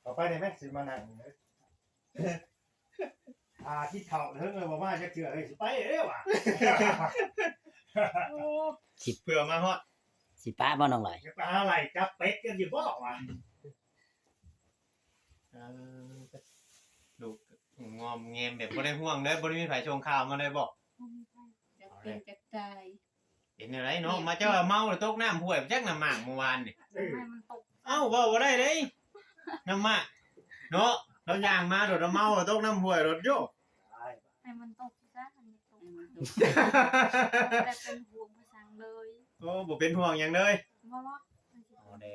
ເຂົ້າໄປໄດ້ໄໝ? ຊິມານັ່ງນີ້ເລີຍ ອ່າ ກິນເຂົ້າເຖິງແລ້ວບໍ່ມາຈັກເທື່ອເອີຍ ຊິໄປເດ້ຫວາ ໂອ້ ຊິ ເພື່ອມາຮອດ ຊິປະບໍ່ນ້ອງລອຍ? ຢາກໄປຫາໄລ່ຈັບເປັດກັນຢູ່ບໍ່ຫວາ? ເອີ ລູກງອມແງມແບບບໍ່ໄດ້ຫ່ວງເລີຍ ບໍ່ໄດ້ມີໃຜສົ່ງຂ່າວມາເລີຍບໍ່? ບໍ່ມີໃຜ ຈັກເປັນຈັກຕາຍ. ເປັນແນວໃດເນາະ ມາເຈົ້າວ່າເມົາແລ້ວຕົກນ້ຳຫ້ວຍ ຈັກນ້ຳໝາກມື້ວານນີ້ ເອີ ໃຫ້ມັນຕົກ ເອົ້າ ເວົ້າບໍ່ໄດ້ເດ້ ນ້ຳໝາກເນາະ ລາວຍ່າງມາໂດດ ລາວເມົາແລ້ວຕົກນ້ຳຫ້ວຍໂດດໂຢ ໃຫ້ມັນຕົກຊະ ໃຫ້ມັນຕົກ ບໍ່ໄດ້ເປັນຫ່ວງພະສັງເລີຍ ໂອ້ ບໍ່ເປັນຫ່ວງຫຍັງເລີຍ ບໍ່ ບໍ່ ອໍ ແດ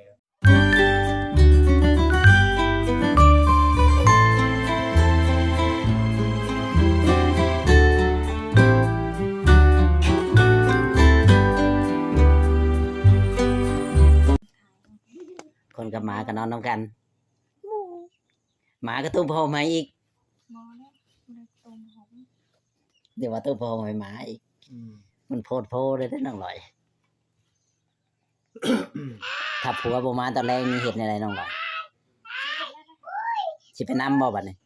່. ຄົນກັບໝາກໍນອນນຳກັນ ໝາກໍຕຸ້ມຜ້າຫົ່ມໃຫ້ອີກ ບໍ່ແລ້ວ ບໍ່ໄດ້ຕຸ້ມຜ້າຫົ່ມ ດຽວວ່າຕຸ້ມຜ້າຫົ່ມໃຫ້ໝາອີກ ອືມ ມັນໂພດໂພເດ້ນ້ອງລອຍ. ຖ້າຜົວບໍ່ມາຕອນແລງນີ້ເຮັດແນວໃດນ້ອງລອຍ? ຊິໄປນຳບໍ່ບັດນີ້?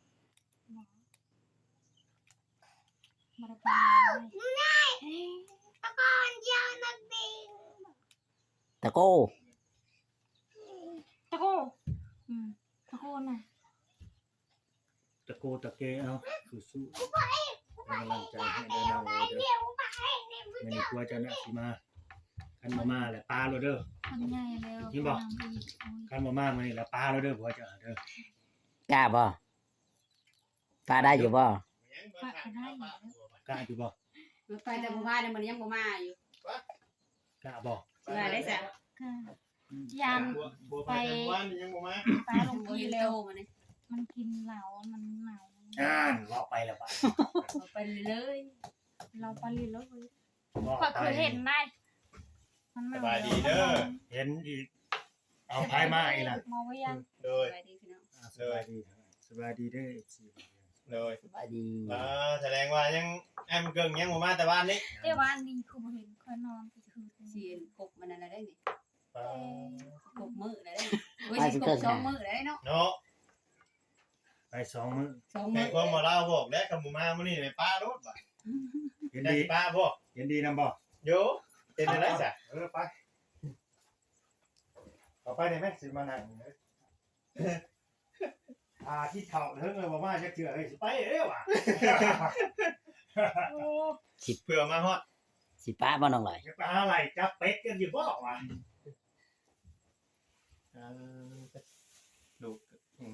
ຕະໂກ ຕະໂກ ອືມ ຕະໂກນະ. ຕະໂກຕະແກ ເອົາ ສູ້ໆ ເປັນກຳລັງໃຈໃຫ້ເດີນ້ອງເອີຍເດີ ມື້ນີ້ຜົວເຈົ້ານະຊິມາ ຄັນບໍ່ມາແລ້ວປະໂລດເດີ ຄົນໃຫຍ່ແລ້ວ ເຫັນບໍ່? ຄັນບໍ່ມາມື້ນີ້ແລ້ວປະໂລດເດີ ຜົວເຈົ້າເດີ ກ້າບໍ່? ປະໄດ້ຢູ່ບໍ່? ປະກໍໄດ້ຢູ່ ກ້າຢູ່ບໍ່? ໄປແຕ່ມື້ວານນີ້ ມື້ນີ້ຍັງບໍ່ມາຢູ່. ກະບໍ່ ວ່າໄດ້ຊະ ກະ ອືມ ຢ້ານ ໄປ ປາລົງທີ່ແລ້ວ ມັນກິນເຫຼົ້າ ມັນເມົາ ນັ້ນ ເວົ້າໄປແລ້ວປະ ເວົ້າໄປເລີຍ ເລົ່າໄປເລີຍ ຂ້ອຍຄືເຫັນໄດ໋ ມັນເມົາ ສະບາຍດີເດີ ເຫັນອີກ ເອົາໃຜມາອີກລະ ເມົາວຽງ ໂດຍ ສະບາຍດີພີ່ນ້ອງ ອ່າ ສະບາຍດີ ສະບາຍດີເດີ ເອັຟຊີ ໂດຍ ສະບາຍດີ ອ່າ ສະແດງວ່າຍັງ ອ້າຍບຸນເກິ່ງຍັງບໍ່ມາແຕ່ວານນີ້ ແຕ່ວານນີ້ຄືບໍ່ເຫັນ ຂ້ອຍນອນຄືຄື ຊິຄົບມັນນັ້ນລະໄດ໋ນີ້ ປາ ຄົບມື້ລະໄດ໋ ໂອ້ຍ ຊິຄົບສອງມື້ລະໄດ໋ເນາະ ເນາະ ໄປສອງມື້ ສອງມື້ ແຕ່ຄວາມວ່າລາວບອກແລ້ວ ຄັນບໍ່ມາມື້ນີ້ແມ່ນປະໂລດບາດ ເຫັນດີ ປະບໍ່ ເຫັນດີນຳບໍ່ ໂຢ ເປັນຈັ່ງໃດຊະ ເອີ ໄປ ເຂົ້າໄປໄດ້ໄໝ? ຊິມານັ່ງນີ້ເລີຍ ອ່າ ກິນເຂົ້າເຖິງແລ້ວບໍ່ມາຈັກເທື່ອເອີຍ ຊິໄປເດ້ຫວາ ໂອ້ ຊິ ເພື່ອມາຮອດ ຊິປະບໍ່ນ້ອງລອຍ? ຢາກໄປຫາໄລ່ຈັບເປັດກັນຢູ່ບໍ່ຫວາ? ເອີ ລູກ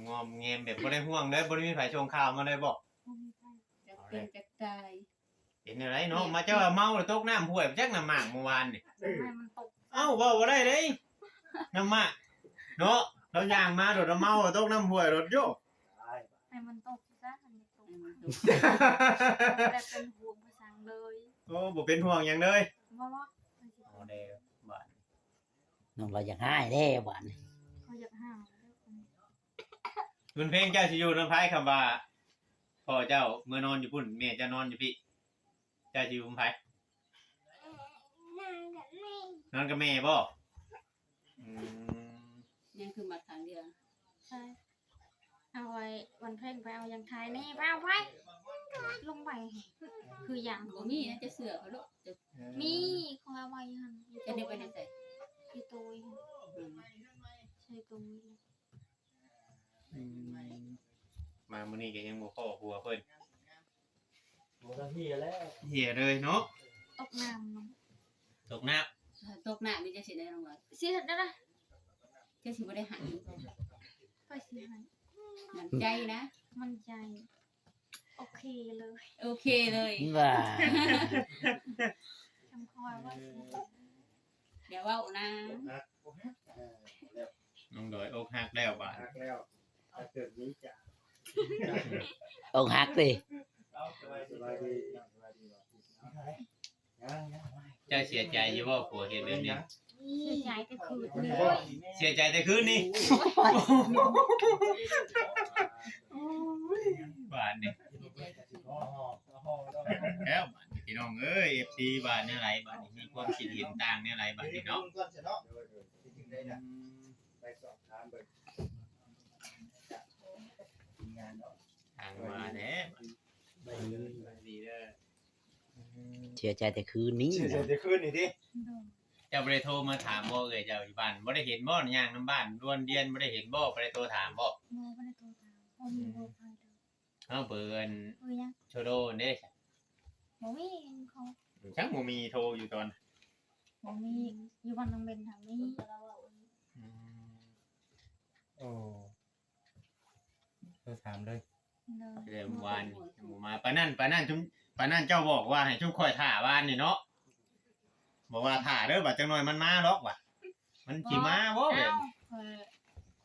ງອມແງມແບບບໍ່ໄດ້ຫ່ວງເລີຍ ບໍ່ໄດ້ມີໃຜສົ່ງຂ່າວມາເລີຍບໍ່? ບໍ່ມີໃຜ ຈັກເປັນຈັກຕາຍ. ເປັນແນວໃດເນາະ ມາເຈົ້າວ່າເມົາແລ້ວຕົກນ້ຳຫ້ວຍ ຈັກນ້ຳໝາກມື້ວານນີ້ ເອີ ໃຫ້ມັນຕົກ ເອົ້າ ເວົ້າບໍ່ໄດ້ເດ້ ນ້ຳໝາກເນາະ ລາວຍ່າງມາໂດດ ລາວເມົາແລ້ວຕົກນ້ຳຫ້ວຍໂດດໂຢ ໃຫ້ມັນຕົກຊະ ໃຫ້ມັນຕົກ ໃຫ້ມັນຕົກ ບໍ່ໄດ້ເປັນຫ່ວງພະສັງເລີຍ ໂອ້ ບໍ່ເປັນຫ່ວງຫຍັງເລີຍ ບໍ່ ບໍ່ ອໍ ແດ່ ບາດ ນ້ອງລອຍຢາກຮ້າຍແລ້ວບາດນີ້ ຂ້ອຍຢາກຮ້າຍ. ບຸນເພັງ ເຈົ້າຊິຢູ່ນຳໃຜ ຄຳວ່າພໍ່ເຈົ້າເມືອນອນຢູ່ພຸ້ນ ແມ່ເຈົ້ານອນຢູ່ພີ້ ເຈົ້າຊິຢູ່ນຳໃຜ? ນອນກັບແມ່ບໍ່? ອືມ ຍັງຄືມັດຂ້າງດຽວ ໃຊ່ ເອົາໄວ້ວັນເພັງໄປເອົາຢາງໄທນີ້ ໄປເອົາໄປ ລົງໄປ ຄືຢາງ ບໍ່ມີນະ ຈະເຊື່ອເຂົາໂລດ ມີ ເຂົາເອົາໄວ້ຢູ່ຫັ້ນ ຈະໄດ້ໄປໃນໃສ? ຢູ່ໂຕຍຫັ້ນ ອືມ ໃສ່ໂຕຍ. ອືມ ມາມື້ນີ້ກໍຍັງບໍ່ພໍ້ຜົວເພິ່ນ ບໍ່ທັນເຫ່ຍແລ້ວ ເຫ່ຍເລີຍເນາະ ຕົກນ້ຳເນາະ ຕົກນ້ຳ ຕົກນ້ຳນີ້ຈະຊິໄດ້ນ້ອງວ່າ ຊິເຮັດໄດ້ລະ ຈະຊິບໍ່ໄດ້ໃຫ້ ຂ້ອຍຊິໃຫ້ ໝັ້ນໃຈນະ ໝັ້ນໃຈ ໂອເຄເລີຍ ໂອເຄເລີຍ ວ່າ ຈຳຂ້ອຍວ່າ ຢ່າເວົ້ານະ ອືມ ນ້ອງດອຍອົກຫັກແລ້ວບາດ ຮັກແລ້ວ ຮັກເກີດນີ້ຈ້ະ ອົກຫັກຕິ ສະບາຍດີ ສະບາຍດີ ເຈົ້າເສຍໃຈຢູ່ບໍ່ ຜົວເຮັດແບບນີ້? ເສຍໃຈແຕ່ຄືນນີ້ ເສຍໃຈແຕ່ຄືນນີ້ ບາດນີ້ ແລ້ວບາດນີ້ ພີ່ນ້ອງເອີຍ ເອັຟຊີ ວ່າແນວໃດ ບາດນີ້ມີຄວາມຄິດເຫັນຕ່າງແນວໃດ ບາດນີ້ເນາະ ໄປສອບຖາມເບິ່ງ. ວ່າແຫຼະ ດີເດີ ເສຍໃຈແຕ່ຄືນນີ້ ເສຍໃຈແຕ່ຄືນນີ້ຕິ. ໂດຍ ເຈົ້າບໍ່ໄດ້ໂທມາຖາມບໍ່ ເອື້ອຍເຈົ້າຢູ່ບ້ານ? ບໍ່ໄດ້ເຫັນບໍ່ ຍ່າງນຳບ້ານລວນລຽນ ບໍ່ໄດ້ເຫັນບໍ່? ບໍ່ໄດ້ໂທຖາມບໍ່? ບໍ່ ບໍ່ໄດ້ໂທຖາມ ບໍ່ມີເບີໃຜເລີຍ. ເອົາ ເບີອັນ ເບີຫຍັງ? ໂຊໂດເດ້. ບໍ່ມີຂອງ ຈັ່ງບໍ່ມີ ໂທຢູ່ຕອນ ບໍ່ມີ ຢູ່ບ້ານນ້ອງເບັນຫັ້ນມີ. ອືມ ໂອ້ ໂທຖາມເລີຍ. ໂດຍ ແຕ່ວານນີ້ຍັງບໍ່ມາ. ປານນັ້ນ ປານນັ້ນ ປານນັ້ນເຈົ້າບອກວ່າໃຫ້ຊຸມຂ້ອຍຖ້າວານນີ້ເນາະ ບອກວ່າຖ້າເດີ ບາດຈັກໜ່ອຍມັນມາດອກວ່າ ມັນຊິມາບໍ່ແບບນີ້? ຂ້ອຍ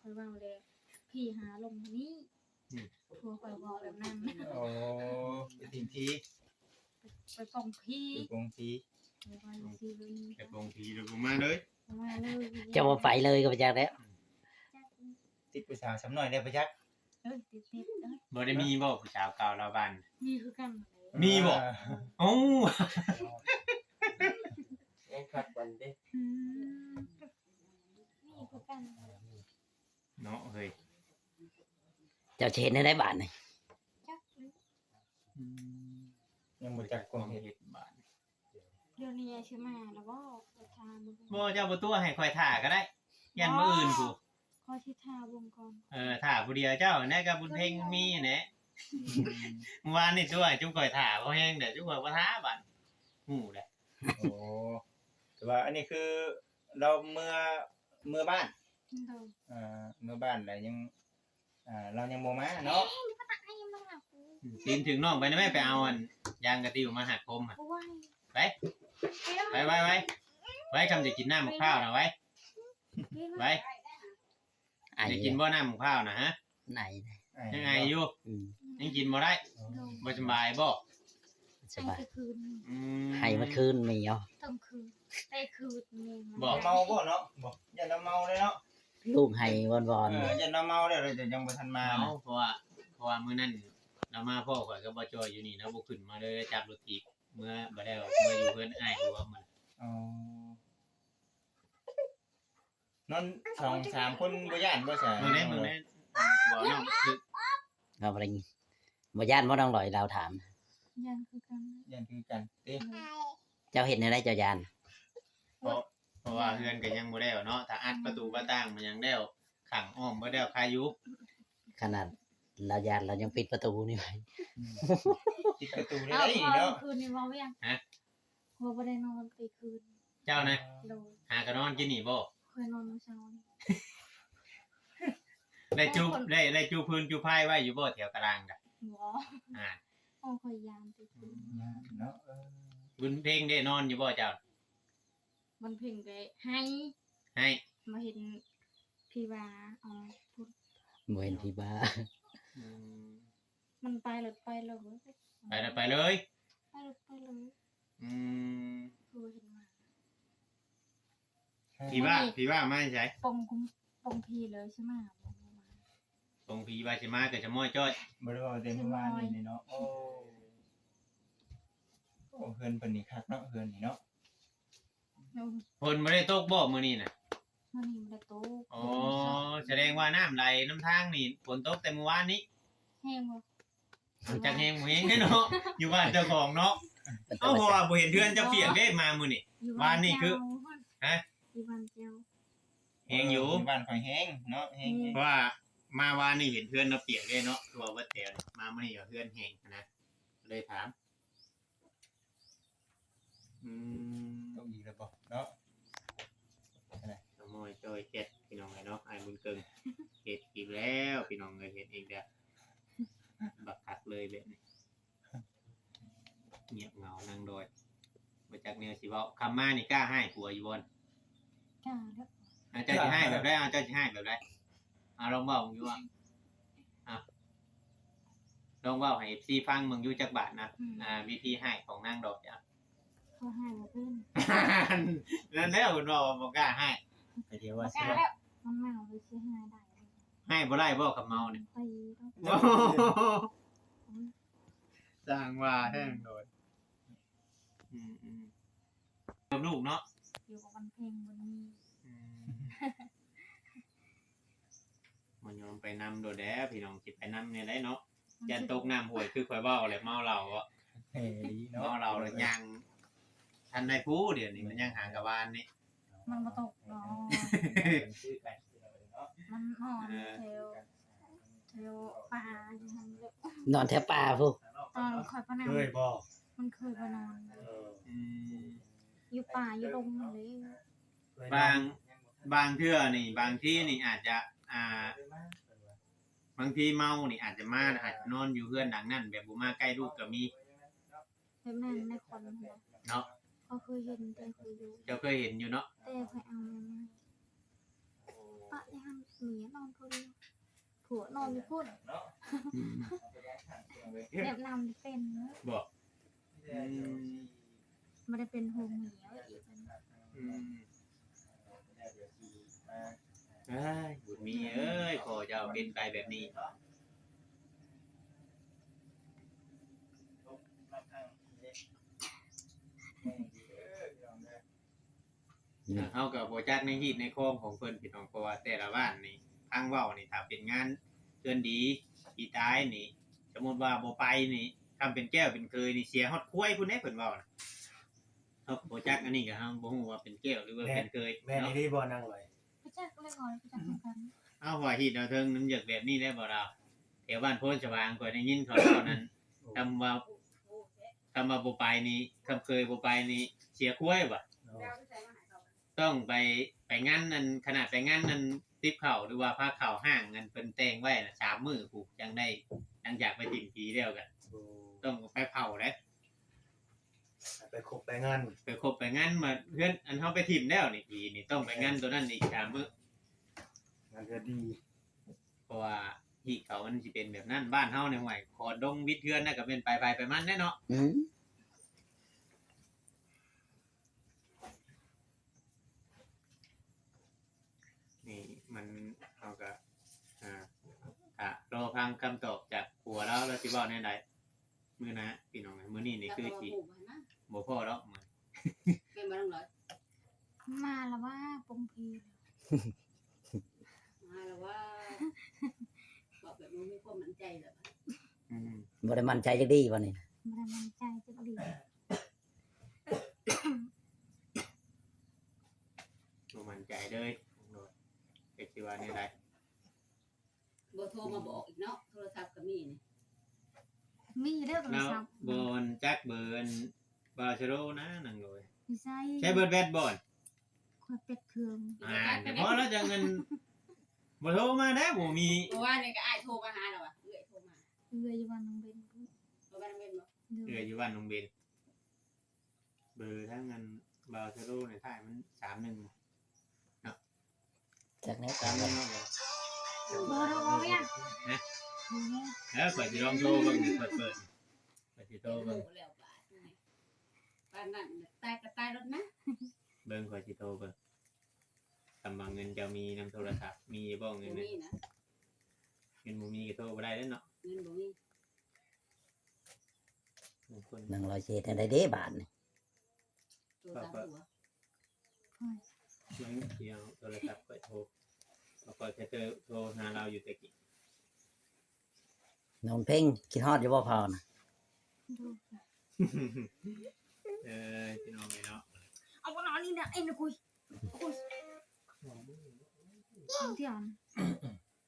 ຂ້ອຍເວົ້າແລ້ວ ຜີຫາລົງນີ້. ອືມ ຜົວຂ້ອຍເວົ້າແບບນັ້ນ. ໂອ້ ໄປຖິ້ມຜີ ໄປປ່ອງຜີ ໄປປ່ອງຜີ ໄປປ່ອງຜີ ໄປປ່ອງຜີແລ້ວບໍ່ມາເລີຍ ບໍ່ມາເລີຍ. ເຈົ້າບໍ່ໄປເລີຍກໍບໍ່ຈັກແລ້ວ ອືມ ຕິດຜູ້ສາວສ່ຳນ້ອຍແລ້ວບໍ່ຈັກ. ເອີ ຕິດໆ ເອີ ບໍ່ໄດ້ມີບໍ່ຜູ້ສາວເກົ່າລາວບ້ານ? ມີຄືກັນ. ມີບໍ່? ເອີ ໂອ້ ຍັງຄັກກັນເດ້. ອືມ ມີຄືກັນ. ເນາະເຮີ້ຍ ເຈົ້າຊິເຮັດແນວໃດບາດນີ້? ຈັກເລີຍ. ອືມ ຍັງບໍ່ຈັກຄວາມເຮັດບາດ. ດຽວນີ້ຊິມາແລ້ວບໍ່? ໄປຖ້າເບິ່ງ. ບໍ່ ເຈົ້າບໍ່ຕົວະ ໃຫ້ຂ້ອຍຖ້າກໍໄດ້ ຢ້ານມື້ອື່ນພຸ້ນ. ຂໍຊິຖ້າເບິ່ງກ່ອນ. ເອີ ຖ້າຜູ້ດຽວເຈົ້າແນ່ ກັບບຸນເພັງມີແນ່. ອືມ ມື້ວານນີ້ຕົວະໃຫ້ຈຸມຂ້ອຍຖ້າພໍແຮງແລ້ວ ຈຸມຂ້ອຍບໍ່ຖ້າບາດ ຮູ້ແລ້ວ. ໂອ້ ແຕ່ວ່າອັນນີ້ຄືລາວເມືອ ເມືອບ້ານ. ໂດຍ ເອີ ເມືອບ້ານແລ້ວຍັງ ອ່າ ລາວຍັງບໍ່ມາເນາະ. ຕີນຖືກນ້ອງໄປນະແມ່ ໄປເອົາອັນຢາງກະຕິວມາຫັດຜົມຫັ້ນ. ໄປ ໄປ ໄປ ໄປ ໄປ ຄຳຈະກິນນ້ຳໝາກພ້າວນະ ໄປ ໄປ. ໄອ ຢາກກິນບໍ່ນ້ຳໝາກພ້າວນະ? ຮະ ໄອ ຍັງໄອຢູ່. ອືມ ຍັງກິນບໍ່ໄດ້. ບໍ່ສະບາຍບໍ່? ສະບາຍ. ອືມ ໄອເມື່ອຄືນນີ້ເນາະ ທັງຄືນ ແຕ່ຄືນນີ້ບໍ່. ເມົາບໍ່ເນາະ? ບໍ່ ຢ້ານລາວເມົາເດ້ເນາະ. ລູກໄຫ້ວອນໆ. ເອີ ຢ້ານລາວເມົາແລ້ວ ລາວຈະຍັງບໍ່ທັນມານະ. ເມົາ ເພາະວ່າ ເພາະວ່າມື້ນັ້ນລາວມາພໍ້ຂ້ອຍກັບບໍ່ຈ່ອຍຢູ່ນີ້ ລາວບໍ່ຂຶ້ນມາເລີຍ ຈັບລົດຖີບເມືອ ບາດແລ້ວເມືອຢູ່ເຮືອນອ້າຍຜົວມື້ນັ້ນ. ອໍ ນອນສອງສາມຄົນບໍ່ຢ້ານບໍ່ຊະ? ເບິ່ງແດ່ ເບິ່ງແດ່ ຜົວນ້ອງ ເຮົາບໍ່ໄດ້ຍິນ. ບໍ່ຢ້ານບໍ່ ນ້ອງລອຍລາວຖາມ? ຢ້ານຄືກັນ. ຢ້ານຄືກັນຕິ? ເຈົ້າເຮັດແນວໃດເຈົ້າຢ້ານ? ເພາະ ເພາະວ່າເຮືອນກໍຍັງບໍ່ແລ້ວເນາະ ຖ້າອັດປະຕູປະຕ່າງມັນຍັງແລ້ວ ຂັງອ້ອມເບິດແລ້ວ ຄາຢູ່. ຂະໜາດລາວຢ້ານລາວຍັງປິດປະຕູນີ້ໄວ້. ອືມ ປິດປະຕູໄດ້ເນາະ. ເອົາ ຄືນນີ້ເວົ້າຫຍັງ? ຮະ? ຂ້ອຍບໍ່ໄດ້ນອນແຕ່ຄືນ. ເຈົ້ານະ? ໂດຍ. ຫາກໍນອນກິນນີ້ບໍ່? ຂ້ອຍນອນມື້ເຊົ້ານີ້. ໄດ້ຈູ ໄດ້ ໄດ້ຈູພື້ນຈູພາຍໄວ້ຢູ່ບໍ່ແຖວຕາລາງກະ? ບໍ່. ອ່າ ໂອ້ ຂ້ອຍຢ້ານແຕ່ຄືນ. ອືມ ຢ້ານເນາະ. ເອີ ບຸນເພັງເດ້ ນອນຢູ່ບໍ່ເຈົ້າ? ວັນເພັງໄດ້ໄຫ້ ໄຫ້ ບໍ່ເຫັນຜີບ້າອອກພຸ້ນ. ບໍ່ເຫັນຜີບ້າ. ອືມ ມັນໄປແລ້ວໄປເລີຍ. ໄປແລ້ວໄປເລີຍ? ໄປແລ້ວໄປເລີຍ. ອືມ ຄືເຫັນມາ. ຜີບ້າ ຜີບ້າມາແຕ່ໃສ? ປົງ ປົງຜີເລີຍຊິມາ. ປົງຜີວ່າຊິມາກໍສະໝ້ອຍຈ້ອຍ. ບໍ່ໄດ້ເວົ້າແຕ່ມື້ວານນີ້ເນາະ. ໂອ້ ໂອ້ ເຮືອນເພິ່ນນີ້ຄັກເນາະ ເຮືອນນີ້ເນາະ. ໂດຍ. ຝົນບໍ່ໄດ້ຕົກບໍ່ມື້ນີ້ນະ? ມື້ນີ້ບໍ່ໄດ້ຕົກ. ອໍ ສະແດງວ່ານ້ຳໄຫຼນຳທາງນີ້ ຝົນຕົກແຕ່ມື້ວານນີ້. ແຮງບໍ່? ຈັກແຮງບໍ່ແຮງເດ້ເນາະ ຢູ່ບ້ານເຈົ້າຂອງເນາະ. ເອົ້າ ເພາະວ່າບໍ່ເຫັນເຮືອນເຈົ້າປຽກເດ້ມາມື້ນີ້. ວານນີ້ຄື ຮະ? ຢູ່ບ້ານເຈົ້າ ແຮງຢູ່ ຢູ່ບ້ານຂ້ອຍແຮງເນາະ ແຮງ. ເພາະວ່າມາວານນີ້ເຫັນເຮືອນລາວປຽກເດ້ເນາະ ທົ່ວເບິດແຖວ. ມາມື້ນີ້ເຮືອນແຫ້ງຫັ້ນນະ ເລີຍຖາມ. ອືມ ຕົກອີກແລ້ວບໍ່ເນາະ? ສະໝ້ອຍຈ້ອຍແຈັດ ພີ່ນ້ອງເອີຍເນາະ. ອ້າຍບຸນເກິ່ງເຮັດອີກແລ້ວ ພີ່ນ້ອງເອີຍ ເຮັດອີກແລ້ວ. ບັກຄັກເລີຍແບບນີ້. ງຽບເຫງົານາງດອຍ ບໍ່ຈັກແນວຊິເວົ້າ. ຄຳມານີ້ກ້າຮ້າຍຜົວຢູ່ບໍ່? ກ້າແລ້ວ. ອາ ເຈົ້າຊິຮ້າຍແບບໃດ? ອາ ເຈົ້າຊິຮ້າຍແບບໃດ? ອາ ລອງເວົ້າເບິ່ງຢູ່ວ່າ ອາ ລອງເວົ້າໃຫ້ເອັຟຊີຟັງເບິ່ງຢູ່ຈັກບາດນະ. ອືມ ອາ ວິທີຮ້າຍຂອງນາງດອຍ. ອາ ຂ້ອຍຮ້າຍບໍ່ເປັນ. ນັ້ນແຫຼະ ເພິ່ນເວົ້າວ່າບໍ່ກ້າຮ້າຍ. ກໍດຽວວ່າຊິ ບໍ່ກ້າແລ້ວ ມັນເມົາແລ້ວຊິຮ້າຍໄດ້. ຮ້າຍບໍ່ໄດ້ບໍ່ ຄຳເມົານີ້? ຕີ. ໂອ້ໂຫ ຊ່າງວ່າແທ້ໂດຍ. ອືມໆ ກັບລູກເນາະ ຢູ່ກັບວັນເພັງບໍ່ມີ. ອືມ ບໍ່ຍອມໄປນຳໂດດແດ່ ພີ່ນ້ອງ ຊິໄປນຳແນວໃດເນາະ. ຢ້ານຕົກນ້ຳຫ້ວຍ ຄືຂ້ອຍເວົ້າແຫຼະ ເມົາເຫຼົ້າເນາະ ແມ່ນອີ່ຫຼີເນາະ ເມົາເຫຼົ້າແລ້ວຍ່າງ ທັນໄດ້ຜູ້ດຽວນີ້ ມັນຍັງຫາກະວານນີ້ ມັນບໍ່ຕົກດອກ ມັນນອນ ເອີ ແຖວ ແຖວປ່າຢູ່ຫັ້ນເລີຍ ນອນແຖວປ່າພຸ້ນ ຕອນຂ້ອຍໄປນຳ ເຄີຍບໍ່? ມັນເຄີຍໄປນອນ ເອີ ອືມ ຢູ່ປ່າຢູ່ດົງຫັ້ນເລີຍ ບາງ ບາງເທື່ອນີ້ ບາງທີນີ້ອາດຈະ ອ່າ ບາງທີເມົານີ້ອາດຈະມາ ອາດຈະນອນຢູ່ເຮືອນຫຼັງນັ້ນ ແບບບໍ່ມາໃກ້ລູກກໍມີ ແບບນັ້ນໃນຄອນຫັ້ນນະ ເນາະ ເຂົາເຄີຍເຫັນ ແຕ່ເຄີຍຢູ່ ເຈົ້າເຄີຍເຫັນຢູ່ເນາະ ແຕ່ຂ້ອຍເອົາມາໃໝ່ ປະຢູ່ຫັ້ນ ເມຍນອນຜູ້ດຽວ ຜົວນອນຢູ່ພຸ້ນ ອືມ ແບບນັ້ນເປັນເນາະ ບໍ່? ອືມ ບໍ່ໄດ້ເປັນໂຮມເມຍອີກ ອືມ ເອີຍ ບຸນມີເອີຍ ພໍ່ເຈົ້າເປັນໄປແບບນີ້ ເຮົາກໍບໍ່ຈັກໃນຮີດໃນຄອງຂອງເພິ່ນພີ່ນ້ອງ ເພາະວ່າແຕ່ລະບ້ານນີ້ ທາງເວົ້ານີ້ ຖ້າເປັນງານເຮືອນດີ ທີ່ຕາຍນີ້ ສົມມຸດວ່າບໍ່ໄປນີ້ ຄຳເປັນແກ້ວເປັນເຄີຍນີ້ ເສຍຮອດຄວາຍພຸ້ນເດ້ ເພິ່ນເວົ້ານະ ເຮົາກໍບໍ່ຈັກ ອັນນີ້ກໍເຮົາບໍ່ຮູ້ວ່າເປັນແກ້ວ ຫຼືວ່າເປັນເຄີຍ ແມ່ນ ເນາະ ອີ່ຫຼີບໍ່ນາງລອຍ? ບໍ່ຈັກເລີຍ ບໍ່ຈັກຄືກັນ ເອົາ ວ່າຮີດເອົາເທິງ ມັນຢາກແບບນີ້ແຫຼະບໍ່ລາວ ແຖວບ້ານໂພນສະຫວ່າງ ຂ້ອຍໄດ້ຍິນເຂົາເວົ້ານັ້ນ ຄຳວ່າ ຄຳວ່າບໍ່ໄປນີ້ ຄຳເຄີຍບໍ່ໄປນີ້ ເສຍຄວາຍວ່າ ຕ້ອງໄປ ໄປງານນັ້ນ ຂະໜາດໄປງານນັ້ນ ຕິບເຂົ້າ ຫຼືວ່າພາເຂົ້າຮ້າງ ອັນເພິ່ນແຕ່ງໄວ້ນະ ສາມມື້ພຸ້ນ ຈັ່ງໄດ້ ຫຼັງຈາກໄປຖິ້ມຜີແລ້ວກໍ ໂອ້ ຕ້ອງໄປເຜົາເດ້ ໄປຄົບໄປງານ ໄປຄົບໄປງານ ມາເຮືອນ ອັນເຮົາໄປຖິ້ມແລ້ວນີ້ ຜີນີ້ຕ້ອງໄປງານໂຕນັ້ນອີກສາມມື້ ງານເຮືອນດີ ເພາະວ່າຮີດເຂົາມັນຊິເປັນແບບນັ້ນ ບ້ານເຮົານີ້ ຫ້ວຍ ຂອນດົງວິດເຮືອນນະ ກໍແມ່ນໄປໃຜໄປມັນແຫຼະເນາະ ອືມ ນີ້ມັນ ເຮົາກໍ ອ່າ ຖ້າລໍຟັງຄຳຕອບຈາກຜົວລາວ ລາວຊິເວົ້າແນວໃດ ມື້ໜ້າພີ່ນ້ອງເອີຍ ມື້ນີ້ນີ້ຄືຊິ ແລ້ວກໍວ່າປູກຫັ້ນນະ ບໍ່ພໍດອກ ແມ່ນບໍ່ນ້ອງລອຍ? ມາລະວ່າປົງພີ ມາລະວ່າ ເວົ້າແບບບໍ່ມີຄວາມໝັ້ນໃຈແລ້ວ ອືມ ບໍ່ໄດ້ໝັ້ນໃຈຈັກດີ້ບັດນີ້ ບໍ່ໄດ້ໝັ້ນໃຈຈັກດີ້ ບໍ່ໝັ້ນໃຈເລີຍ ຈັກຊິວ່າແນວໃດ. ບໍ່ໂທມາບອກອີກເນາະ ໂທລະສັບກໍມີນີ້ ມີເດີໂທລະສັບ ບໍ່ຈັກເບີອັນບາເຊໂລນານາງໂດຍ ຢູ່ໃສ ໃຊ້ເບີແບັດບໍ່ ຂ້ອຍເປັດເຄື່ອງ ອ່າ ແຕ່ພໍແລ້ວຈັ່ງເງິນ ບໍ່ໂທມາແດ່ ບໍ່ມີ ເມື່ອວານນີ້ກໍອ້າຍໂທມາຫາລາວວ່າ ເອື້ອຍໂທມາ ເອື້ອຍຢູ່ບ້ານໜອງເບັນພຸ້ນ ເອື້ອຍຢູ່ບ້ານໜອງເບັນ ເບີທາງອັນບາເຊໂລໃນທ້າຍມັນສາມໜຶ່ງເນາະ ຈັກແນວ ສາມໜຶ່ງເນາະ ບໍ່ ບໍ່ ບໍ່ ບໍ່ ຮະ ບໍ່ ເອີ ຂ້ອຍຊິລອງໂທເບິ່ງ ຂ້ອຍເປີດ ຂ້ອຍຊິໂທເບິ່ງ ປານນັ້ນຕາຍກໍຕາຍໂລດນະ ເບິ່ງ ຂ້ອຍຊິໂທເບິ່ງ ຄຳວ່າເງິນເຈົ້າມີນຳໂທລະສັບ ມີບໍ່ເງິນ ບໍ່ມີນະ ເງິນບໍ່ມີກໍໂທບໍ່ໄດ້ເດ້ເນາະ ເງິນບໍ່ມີ ນາງລອຍຊິເຮັດແນວໃດເດ້ບາດນີ້ ໂທຕາມຜົວ ຍັງຊິເອົາໂທລະສັບຂ້ອຍໂທ ເພາະຂ້ອຍເຄີຍໂທຫາລາວຢູ່ແຕ່ກີ້ ນ້ອງເພັງ ຄິດຮອດຢູ່ບໍ່ພໍ່ນະ ເອີ ພີ່ນ້ອງເອີຍເນາະ ເອົາບໍ່ນອນນີ້ນະ ເອັນກຸຍ ກຸຍ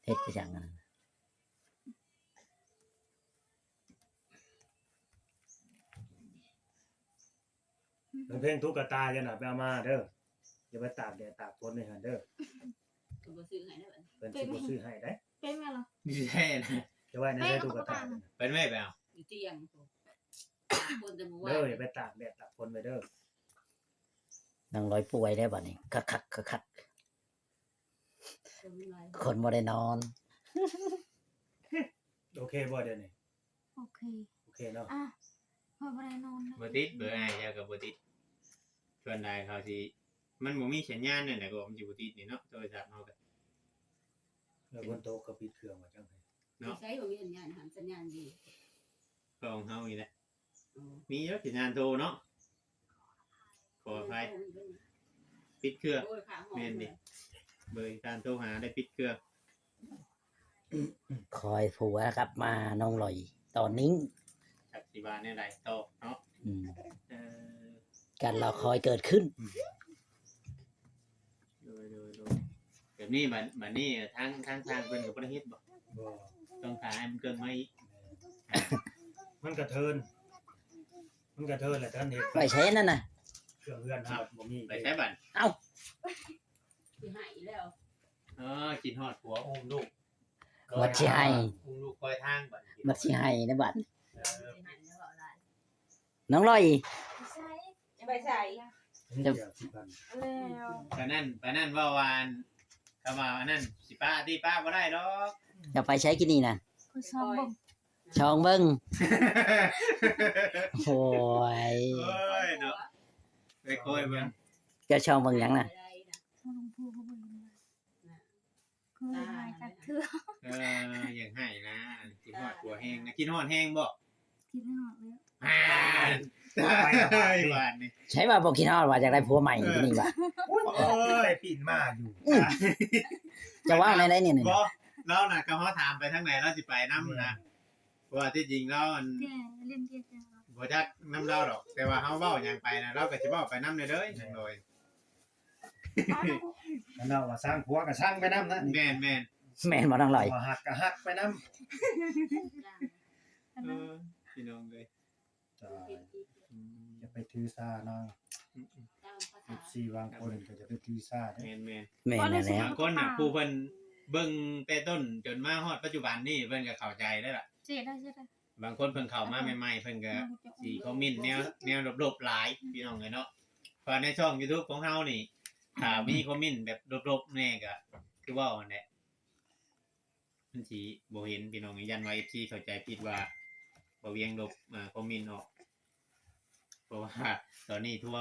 ເຮັດຄືຫຍັງອັນນັ້ນ ເພິ່ນເພງຕຸກກະຕາ ຢ່ານະ ໄປເອົາມາເດີ ຢ່າໄປຕາກແດດຕາກຝົນໃນຫັ້ນເດີ ເພິ່ນບໍ່ຊື້ໃຫ້ເດີ ເພິ່ນຊິບໍ່ຊື້ໃຫ້ເດ້ ເປັນແມ່ນລະ ນີ້ແທ້ນະ ຈະໄວ້ໃນໃສຕຸກກະຕາ ເປັນແມ່ໄປເອົາ ຢູ່ຕຽງພຸ້ນ ຕາກຝົນແຕ່ມື້ວານ ເດີ ຢ່າໄປຕາກແດດຕາກຝົນໄວ້ເດີ ນາງລອຍປ່ວຍແລ້ວບັດນີ້ ຄັກໆ ຄັກໆ ຄົນບໍ່ໄດ້ນອນ ໂອເຄບໍ່ດຽວນີ້? ໂອເຄ ໂອເຄເນາະ ອ່ະ ຂ້ອຍບໍ່ໄດ້ນອນເລີຍ ບໍ່ຕິດ ເບີອ້າຍເຈົ້າກໍບໍ່ຕິດ ສ່ວນຫຼາຍເຂົາຊິ ມັນບໍ່ມີສັນຍານນັ້ນແຫຼະ ກໍມັນຊິບໍ່ຕິດນີ້ເນາະ ໂທລະສັບເຮົາກໍ ແລ້ວຝົນຕົກກໍປິດເຄື່ອງວ່າຈັ່ງໃດເນາະ ໃສບໍ່ມີສັນຍານ ຫາສັນຍານດີ ຂອງເຮົານີ້ແຫຼະ ມີຢູ່ສັນຍານໂທເນາະ ຂໍອະໄພ ປິດເຄື່ອງ ໂອ້ຍ ແມ່ນເດ້ ເບີທີ່ທ່ານໂທຫາໄດ້ປິດເຄື່ອງ ຄອຍຜົວກັບມານ້ອງລອຍຕອນນີ້ ຈັກຊິວ່າແນວໃດຕໍ່ເນາະ. ອືມ ເອີ ການລໍຄອຍເກີດຂຶ້ນ. ອືມ ໂດຍ ໂດຍ ໂດຍ ແບບນີ້ບັດ ບັດນີ້ທາງ ທາງຊ່າງເພິ່ນກໍບໍ່ໄດ້ເຮັດບໍ່? ບໍ່ ຕ້ອງຖ້າໃຫ້ມັນເກີດມາອີກ. ມັນກະເທີນ ມັນກະເທີນແຫຼະ ທ່ານເຮັດ ໄປໃສນັ້ນນະ? ເຄື່ອງເຮືອນເຮົາບໍ່ມີ ໄປໃສບັດ? ເອົ້າ ຊິໃຫ້ແລ້ວ. ເອີ ຄິດຮອດຜົວ ອຸ້ມລູກ ບັດຊິໃຫ້ ອຸ້ມລູກຄອຍທາງບັດ ບັດຊິໃຫ້ນະບັດ. ເອີ ຊິໃຫ້ແລ້ວເວົ້າຫຼາຍ ນ້ອງລອຍ ໄປໃສ ໄປໃສ ຈະ ປານນັ້ນ ປານນັ້ນເວົ້າວ່າ ຄຳວ່າອັນນັ້ນ ຊິປະຕິ ປະບໍ່ໄດ້ດອກ. ຈະໄປໃສກິນນີ້ນະ? ໄປຊອງເບິ່ງ ຊອງເບິ່ງ. ໂອ້ຍ ໂອ້ຍເນາະ ໄປຄອຍເບິ່ງ. ເຈົ້າຊອງເບິ່ງຫຍັງນະ? ຊອງຜູ້ເບິ່ງ ຄືຫາຍຈັກເທື່ອ. ເອີ ຢາກໃຫ້ນະ ຄິດຮອດຜົວແຮງນະ. ຄິດຮອດແຮງບໍ່? ຄິດຮອດແລ້ວ. ອ່າ ຕາຍ ຫວານນີ້ ໃຊ່ວ່າບໍ່ຄິດຮອດວ່າຢາກໄດ້ຜົວໃໝ່ ເອີ ນີ້ວ່າ. ໂອ້ຍ ປີນມາຢູ່. ອືມ ຈະເວົ້າແນວໃດນີ້? ບໍ່ ລາວນະ ກໍເຮົາຖາມໄປທາງໃດ ລາວຊິໄປນຳນະ. ເອີ ເພາະວ່າທີ່ຈິງລາວ ອັນ ແກ່ ຫຼິ້ນເກມ ບໍ່ຈັກນຳລາວດອກ ແຕ່ວ່າເຮົາເວົ້າຫຍັງໄປນະ ລາວກໍຊິເວົ້າໄປນຳເດີ ເດີ ນາງໂດຍ. ຄັນເວົ້າວ່າຊັງຜົວກໍຊັງໄປນຳນະ. ແມ່ນໆ ແມ່ນບໍ່ ນາງລອຍ? ວ່າຮັກກໍຮັກໄປນຳ. ເອີ ພີ່ນ້ອງເອີຍ ຕາຍ ອືມ ຢ່າໄປຖືສານາງ. ອືມໆ ເອັຟຊີບາງຄົນກໍຢ່າໄປຖືສາເດີ. ແມ່ນໆ ແມ່ນແລ້ວ ບາງຄົນນະ ຜູ້ເພິ່ນເບິ່ງແຕ່ຕົ້ນຈົນມາຮອດປັດຈຸບັນນີ້ ເພິ່ນກໍເຂົ້າໃຈແລ້ວລະ. ເຈັດໄດ້ ເຈັດໄດ້. ບາງຄົນເພິ່ນເຂົ້າມາໃໝ່ໆ ເພິ່ນກໍຊິຄອມເມັນແນວ ແນວລົບໆຫຼາຍ ພີ່ນ້ອງເອີຍເນາະ. ເພາະໃນຊ່ອງຢູທູບຂອງເຮົານີ້ ຖ້າມີຄອມເມັນແບບລົບໆແດ່ກໍຄືເວົ້າຫັ້ນແຫຼະ ມັນຊິບໍ່ເຫັນ ພີ່ນ້ອງ. ຢ້ານວ່າເອັຟຊີເຂົ້າໃຈຜິດວ່າບ່າວວຽງລົບ ອ່າ ຄອມເມັນອອກ ເພາະວ່າຕອນນີ້ທົ່ວ